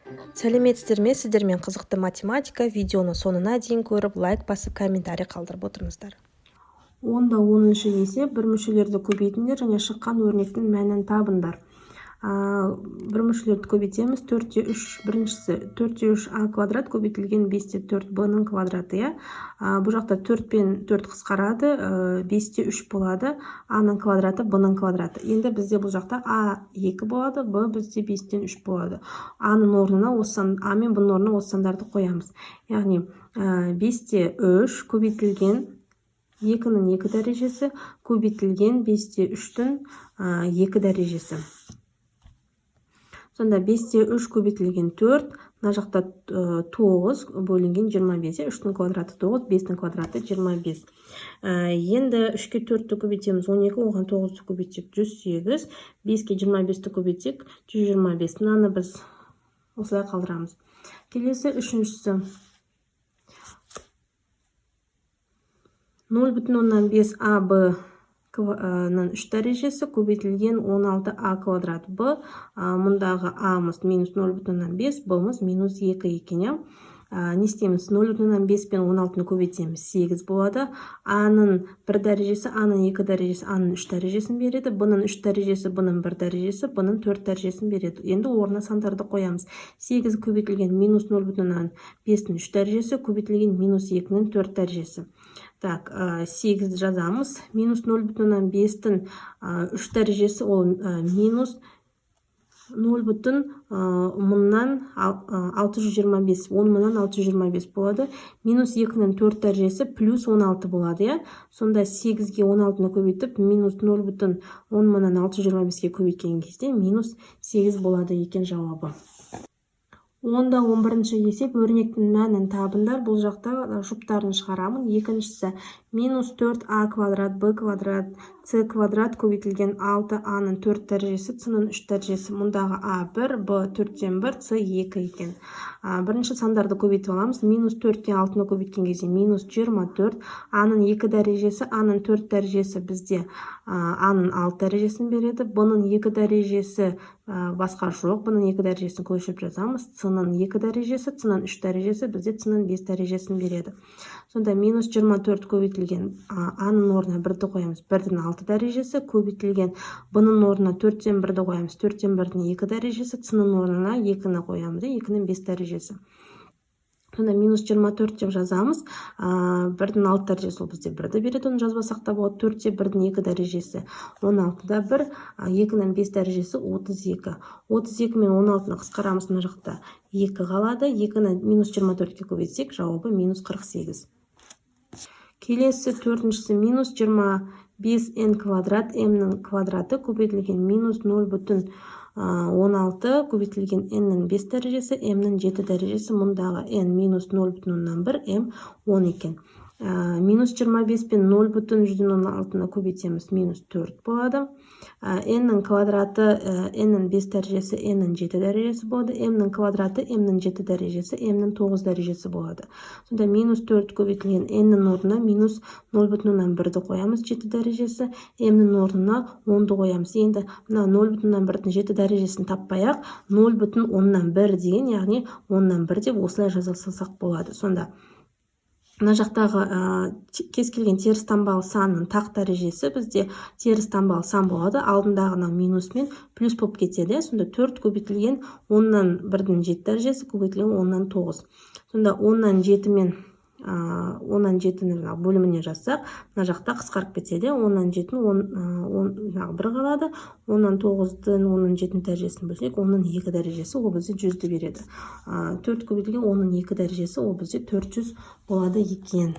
Сәлеметсіздер ме! Сіздермен «Қызықты математика». Видеоны соңына дейін көріп, лайк басып, комментарий қалдырып отырыңыздар. Онда 10-шы есеп: бір мүшелерді көбейтіңдер және шыққан өрнектің мәнін табыңдар. Бір мүшелерді көбейтеміз. Төртте үш, біріншісі төртте үш а квадрат көбейтілген бесте төрт б-ның квадраты, иә. Бұл жақта төрт пен төрт қысқарады, бесте үш болады, а-ның квадраты, б-ның квадраты. Енді бізде бұл жақта а екі болады, б бізде бестен үш болады. А-ның орнына осы сан, а мен б-ның орнына осы сандарды қоямыз, яғни бесте үш көбейтілген екінің екі дәрежесі көбейтілген бесте үштің екі дәрежесі. Сонда бесте үш көбейтілген төрт, мына жақта тоғыз бөлінген 25. Үштің квадраты тоғыз, бестің квадраты 25. Енді үшке төртті көбейтеміз, 12, оған тоғызды көбейтсек, 108, беске 25-ті көбейтсек, 125. Мынаны біз осылай қалдырамыз. Келесі үшіншісі: 0,5 а б ның үш дәрежесі көбейтілген 16 а квадрат б. Мұндағы а-мыз минус 0,5, б-мыз минус 2 екен, иә. Не істейміз? 0,5 пен 16-ны көбейтеміз, 8 болады. А-ның бір дәрежесі, а-ның екі дәрежесі, а-ның үш дәрежесін береді. Б-ның үш дәрежесі, б-ның бір дәрежесі, б-ның төрт дәрежесін береді. Енді орнына сандарды қоямыз. 8 көбейтілген минус 0,5-тің үш дәрежесі көбейтілген минус 2-нің төрт дәрежесі. Так, 8-ді жазамыз. Минус 0,5-тің үш дәрежесі ол минус нөл бүтін мыңнан 625, 10 625 болады. Минус екінің төрт дәрежесі плюс 16 болады, иә. Сонда сегізге 16-ны көбейтіп, минус нөл бүтін 10 625-ке көбейткен кезде минус 8 болады екен жауабы. Онда 11-ші есеп: өрнектің мәнін табыңдар. Бұл жақта жұптарын шығарамын. Екіншісі: минус 4 а квадрат б квадрат с квадрат көбейтілген 6 а-ның төрт дәрежесі, с-ның үш дәрежесі. Мұндағы а бір, б төрттен бір, с екі екен. Бірінші сандарды көбейтіп аламыз. Минус төртке алтыны көбейткен кезде минус 24. А-ның екі дәрежесі, а-ның төрт дәрежесі бізде а-ның алты дәрежесін береді. Б-ның екі дәрежесі, басқа жоқ, б-ның екі дәрежесін көшіріп жазамыз. С-ның екі дәрежесі, с-ның үш дәрежесі бізде с-ның бес дәрежесін береді. Сонда минус 24 көбейтілген а-ның орнына бірді қоямыз, бірдің алты дәрежесі, көбейтілген б-ның орнына төрттен бірді қоямыз, төрттен бірдің екі дәрежесі, с-ның орнына екіні қоямыз, екінің бес дәрежесі. Сонда минус 24 деп жазамыз. Бірдің алты дәрежесі ол бізде бірді береді, оны жазбасақ та болады. Төртте бірдің екі дәрежесі 16-да 1, екінің бес дәрежесі 32. 32 мен 16-ны қысқарамыз, мына жақта екі қалады. Екіні минус 24-ке көбейтсек, жауабы минус 48. Келесі төртіншісі: минус 25 н квадрат м-нің квадраты көбейтілген минус 0,16 көбейтілген n-нің бес дәрежесі, м-нің жеті дәрежесі. Мұндағы n минус 0,1, м 10 екен. Минус 25 пен 0,16-ны көбейтеміз, минус 4 болады. N-нің квадраты, n-нің бес дәрежесі, n-нің жеті дәрежесі болады. M-нің квадраты, m-нің жеті дәрежесі, m-нің тоғыз дәрежесі болады. Сонда минус 4 көбейтілген n-нің орнына минус 0,1-ді қоямыз, жеті дәрежесі, m-нің орнына 10-ды қоямыз. Енді мына 0,1-дің жеті дәрежесін таппай ақ, 0,1 деген, яғни оннан бір деп осылай жаза салсақ болады. Сонда мына жақтағы кез келген теріс таңбалы санның тақ дәрежесі бізде теріс таңбалы сан болады, алдындағы мынау минусмен плюс болып кетеді. Сонда төрт көбейтілген оннан бірдің жеті дәрежесі көбейтілген оннан тоғыз. Сонда оннан жеті мен оннан жетіні жаңағы бөліміне жазсақ, мына жақта қысқарып кетеді. Оннан жетінің он жаңағы бір қалады. Оннан тоғыздың оннан жетінің дәрежесін бөлсек, оннан екі дәрежесі ол бізде 100-ді береді. Төрт көбейтілген оннан екі дәрежесі ол бізде 400 болады екен.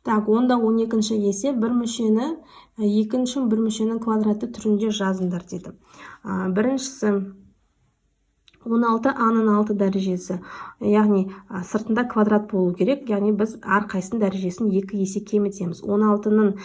Так, онда 12-ші есеп: бір мүшені екінші бір мүшенің квадраты түрінде жазыңдар дейді. Біріншісі: 16 а-ның алты дәрежесі, яғни сыртында квадрат болу керек, яғни біз әрқайсының дәрежесін екі есе кемітеміз. 16-ның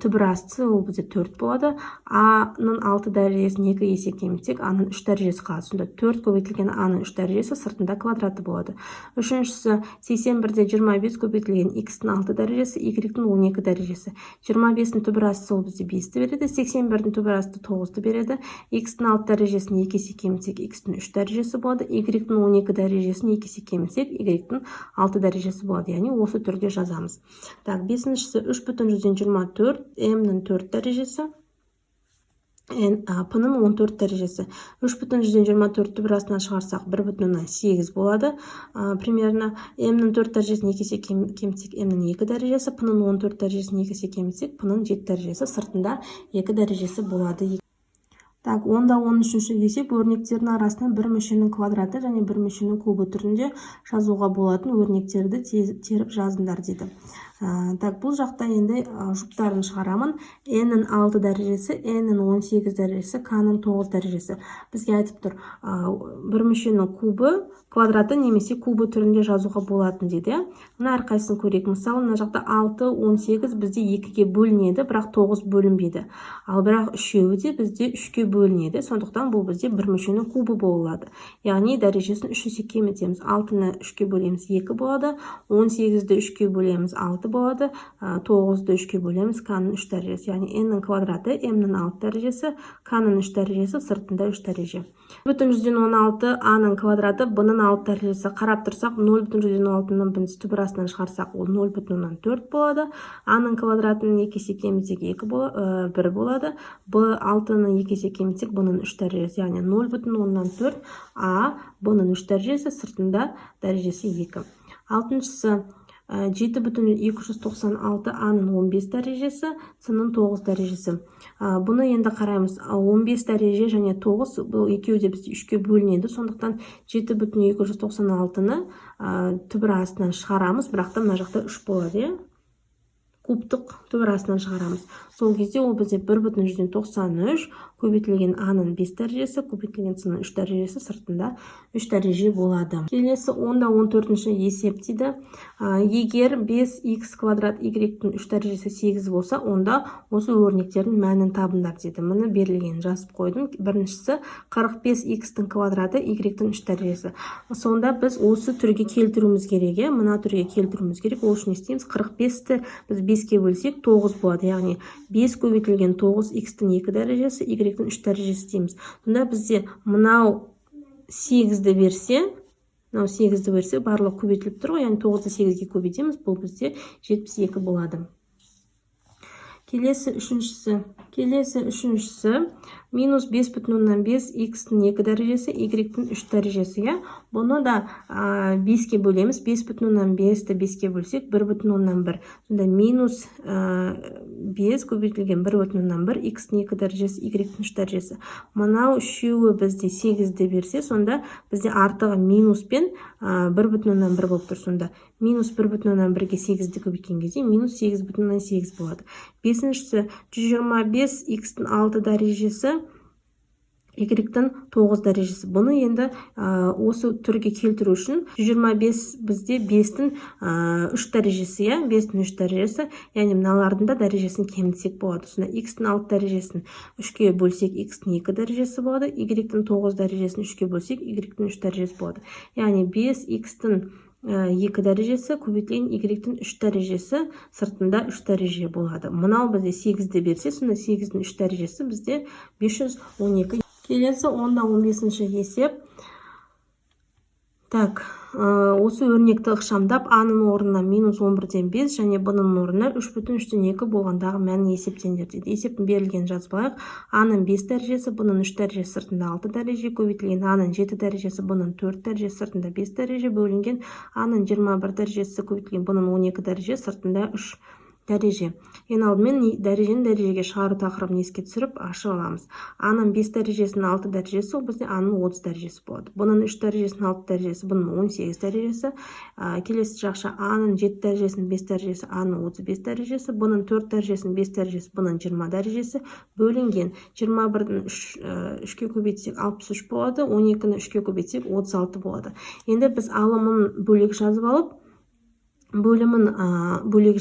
түбір астысы ол бізде 4 болады. А-ның алты дәрежесін екі есе кемітсек, а-ның үш дәрежесі қалады. Сонда 4 көбейтілген а-ның үш дәрежесі, сыртында квадраты болады. Үшіншісі: 81-де 25 көбейтілген х-тің алты дәрежесі, y-тің 12 дәрежесі. 25-тің түбір астысы ол бізде 5-ті береді, 81-дің түбір асты 9-ды береді. Х-тің алты дәрежесін екі есе кемітсек, х-тің үш дәрежесі. дәрежесі болады. Y-тің 12 дәрежесін 2 есе кемітсек, y-тің 6 дәрежесі болады. Яғни осы түрде жазамыз. Так, бесіншісі: 3,24 m-нің 4 дәрежесі, p-ның 14 дәрежесі. 3,24-ті түбір астынан шығарсақ, 1,8 болады примерно. M-нің 4 дәрежесін 2 есе кемітсек, m-нің 2 дәрежесі, p-ның 14 дәрежесін 2 есе кемітсек, p-ның 7 дәрежесі, сыртында 2 дәрежесі болады. Так, онда 13-ші есеп: өрнектердің арасынан бір мүшенің квадраты және бір мүшенің кубы түрінде жазуға болатын өрнектерді теріп жазыңдар дейді. Так, бұл жақта енді жұптарын шығарамын. N-нің 6 дәрежесі, n-нің 18 дәрежесі, k-ның 9 дәрежесі. Бізге айтып тұр, бір мүшенің кубы, квадраты немесе кубы түрінде жазуға болатын дейді, иә. Мына әрқайсысын көрейік. Мысалы, мына жақта 6, 18 бізде 2-ге бөлінеді, бірақ 9 бөлінбейді. Ал бірақ үшеуі де бізде 3-ке бөлінеді. Сондықтан бұл бізде бір мүшенің кубы бола алады. Яғни дәрежесін 3 есе кемітеміз. 6-ны 3-ке бөлеміз, 2 болады. 18-ді 3-ке бөлеміз, 6 болады. 9-ды 3-ке бөлеміз, k-ның 3 дәрежесі. Яғни n-нің квадраты, m-нің 6 дәрежесі, k-ның 3 дәрежесі, сыртында 3 дәреже. 0,16 а-ның квадраты, b-ның 6 дәрежесі. Қарап тұрсақ, 0,16-ны біз түбір астынан шығарсақ, ол 0,4 болады. А-ның квадратын 2 есе кемітсек, 2, 1 болады. B 6-ны 2 есе кемітсек, b-ның 3 дәрежесі. Яғни 0,4 а, b-ның 3 дәрежесі, сыртында дәрежесі 2. Алтыншысы: 7,296 а-ның 15 дәрежесі, с-ның 9 дәрежесі. Бұны енді қараймыз. 15 дәреже және 9, бұл екеуі де бізде 3-ке бөлінеді. Сондықтан 7,296-ны түбір астынан шығарамыз, бірақ та мына жақта 3 болады, иә. Кубтық түбір астынан шығарамыз. Сол кезде ол бізде 1,93 көбейтілген а-ның 5 дәрежесі, көбейтілген с-ның 3 дәрежесі, сыртында 3 дәреже болады. Келесі онда 14-ші есеп дейді. Егер 5x квадрат y-тің 3 дәрежесі 8 болса, онда осы өрнектердің мәнін табыңдар дейді. Міне, берілгенін жазып қойдым. Біріншісі: 45x-тің квадраты, y-тің 3 дәрежесі. Сонда біз осы түрге келтіруіміз керек, иә, мына түрге келтіруіміз керек. Ол үшін не істейміз? 45-ті біз 5-ке бөлсек, 9 болады. Яғни 5 көбейтілген 9 x-тің 2 дәрежесі, y-тің 3 дәрежесі дейміз. Сонда бізде мынау 8-ді берсе, мынау 8-ді берсе, барлығы көбейтіліп тұр ғой, яғни 9-ды 8-ге көбейтеміз, бұл бізде 72 болады. Келесі үшіншісі: минус 5,5 x-тің 2 дәрежесі, y-тің 3 дәрежесі, иә. Бұны да 5-ке бөлеміз. 5,5-ті 5-ке бөлсек, 1,1. Сонда минус 5 көбейтілген 1,1 x-тің 2 дәрежесі, y-тің 3 дәрежесі. Мынау үшеуі бізде 8-ді берсе, сонда бізде артығы минуспен 1,1 болып тұр. Сонда минус 1,1-ге 8-ді көбейткен кезде минус 8,8 болады. Бесіншісі: 125 x-тің 6 дәрежесі, y-тің 9 дәрежесі. Бұны енді осы түрге келтіру үшін 125 бізде 5-тің 3 дәрежесі, иә, 5-тің 3 дәрежесі, яғни мыналардың да дәрежесін кемітсек болады. Сонда x-тің 6 дәрежесін 3-ке бөлсек, x-тің 2 дәрежесі болады. Y-тің 9 дәрежесін 3-ке бөлсек, y-тің 3 дәрежесі болады. Яғни 5 x-тің 2 дәрежесі көбейтілген y-тің 3 дәрежесі, сыртында 3 дәреже болады. Мынау бізде 8-ді берсе, сонда 8-дің 3 дәрежесі бізде 512. Келесі онда 15-ші есеп. Так, осы өрнекті ықшамдап, а-ның орнына минус 11-ден 5 және б-ның орнына 3,3-2 болғандағы мәнін есептеңдер дейді. Есептің берілгенін жазып алайық. А-ның 5 дәрежесі, б-ның 3 дәрежесі, сыртында 6 дәреже, көбейтілген а-ның 7 дәрежесі, б-ның 4 дәрежесі, сыртында 5 дәреже, бөлінген а-ның 21 дәрежесі көбейтілген б-ның 12 дәреже, сыртында 3 дәреже. Ең алдымен дәрежені дәрежеге шығару тақырыбын еске түсіріп, ашып аламыз. А-ның 5 дәрежесінің 6 дәрежесі, ол бізде а-ның 30 дәрежесі болады. Б-ның 3 дәрежесінің 6 дәрежесі, б-ның 18 дәрежесі. Келесі жақша: а-ның 7 дәрежесінің 5 дәрежесі, а-ның 35 дәрежесі, б-ның 4 дәрежесінің 5 дәрежесі, б-ның 20 дәрежесі, бөлінген 21-дің 3-ке көбейтсек, 63 болады, 12-ні 3-ке көбейтсек, 36 болады. Енді біз алымын бөлек жазып алып, Бөлімін бөлек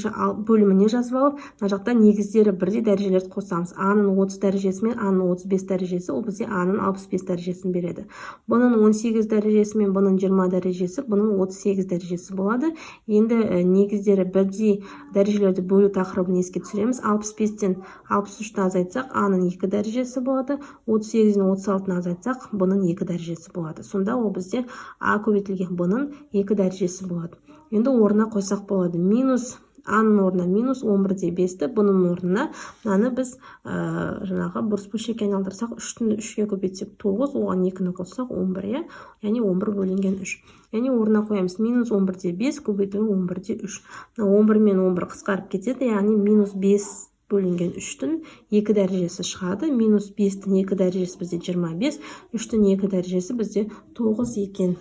бөліміне жазып алып, мына жақта негіздері бірдей дәрежелерді қосамыз. А-ның 30 дәрежесі мен А-ның 35 дәрежесі, ол бізде А-ның 65 дәрежесін береді. Б-ның 18 дәрежесі мен Б-ның 20 дәрежесі, Б-ның 38 дәрежесі болады. Енді негіздері бірдей дәрежелерді бөлу тақырыбын еске түсіреміз. 65-тен 63-ті азайтсақ, А-ның 2 дәрежесі болады. 38-ден 36-ны азайтсақ, Б-ның 2 дәрежесі болады. Сонда ол бізде А көбейтілген Б-ның 2 дәрежесі болады. Енді орнына қойсақ болады. Минус, А-ның орнына минус 11 де 5-ті, Б-ның орнына мынаны біз жаңағы бұрыс бөлшекке айналдырсақ, 3-ті 3-ке көбейтсек, 9, оған 2-ні қоссақ, 11, иә, яғни 11 бөлінген 3. Яғни орнына қоямыз: минус 11 де 5 көбейтілген 11 де 3. Мына 11 мен 11 қысқарып кетеді, яғни минус 5 бөлінген 3-тің 2 дәрежесі шығады. Минус 5-тің 2 дәрежесі бізде 25, 3-тің 2 дәрежесі бізде 9 екен.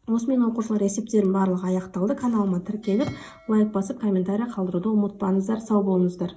Осымен, оқушылар, есептерім барлығы аяқталды. Каналыма тіркеліп, лайк басып, комментарий қалдыруды ұмытпаңыздар. Сау болыңыздар.